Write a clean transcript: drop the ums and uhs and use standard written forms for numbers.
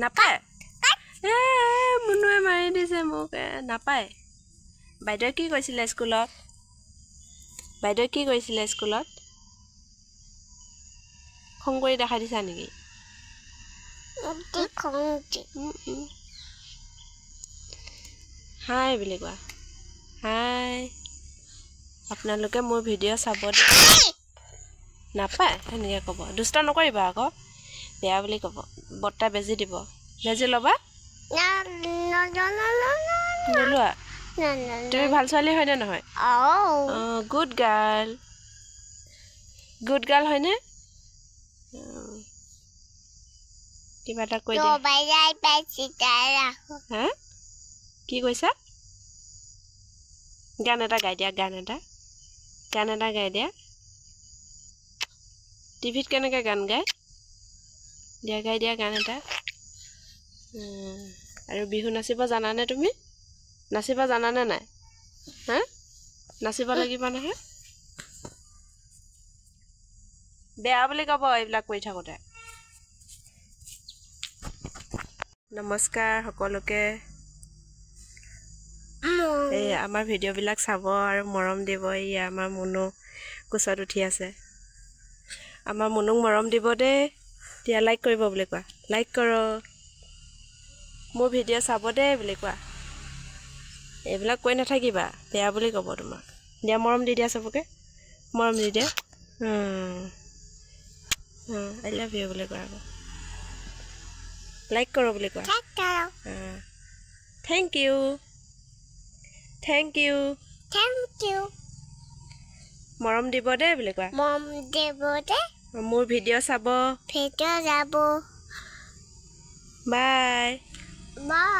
নাপায়। এ মুনুৱে মাৰি দিছে মোক। নাপায়। বাইদেৱে কি কৈছিলে স্কুলত? বাইদেৱে কি কৈছিলে স্কুলত? খং কৰি দেখাই দিছা নেকি? হাই বুলি কোৱা। হাই, আপোনালোকে মোৰ ভিডিঅ' চাব দেই। নাপায় সেনেকৈ ক'ব। দুষ্ট নকৰিবা আকৌ, বেয়া বুলি ক'ব। বৰ্তা বেজি দিব। বেজি ল'বা? নোলোৱা? তুমি ভাল ছোৱালী হয়নে নহয়? অঁ, গুড গাৰ্ল। গুড গাৰ্ল হয়নে? কিবা এটা কৈ দিয়া। হা, কি কৈছা? গান এটা গাই দিয়া। গান এটা, গান এটা গাই দিয়া। টিভিত কেনেকৈ গান গায়? দিয়া, গাই দিয়া গান এটা। আৰু বিহু নাচিব জানানে তুমি? নাচিব জানানে নাই? হা, নাচিব লাগিব নহয়। বেয়া বুলি ক'ব এইবিলাক কৰি থাকোঁতে। নমস্কাৰ সকলোকে। এই আমাৰ ভিডিঅ'বিলাক চাব আৰু মৰম দিব। এই আমাৰ মুনু কোচত উঠি আছে। আমাৰ মুনুক মৰম দিব দেই। দিয়া, লাইক কৰিব বুলি কোৱা। লাইক কৰ, মোৰ ভিডিঅ' চাব দেই বুলি কোৱা। এইবিলাক কৈ নাথাকিবা, বেয়া বুলি ক'ব তোমাক। দিয়া, মৰম দি দিয়া, চবকে মৰম দি দিয়া। I love you বুলি কোৱা আকৌ। লাইক কৰ বুলি কোৱা। Thank you, thank you, thank you. মৰম দিব দেই বুলি কোৱা। মৰম দিব দেই। মোৰ ভিডিঅ' চাব। ভিডিঅ' যাব। বাই। বাই।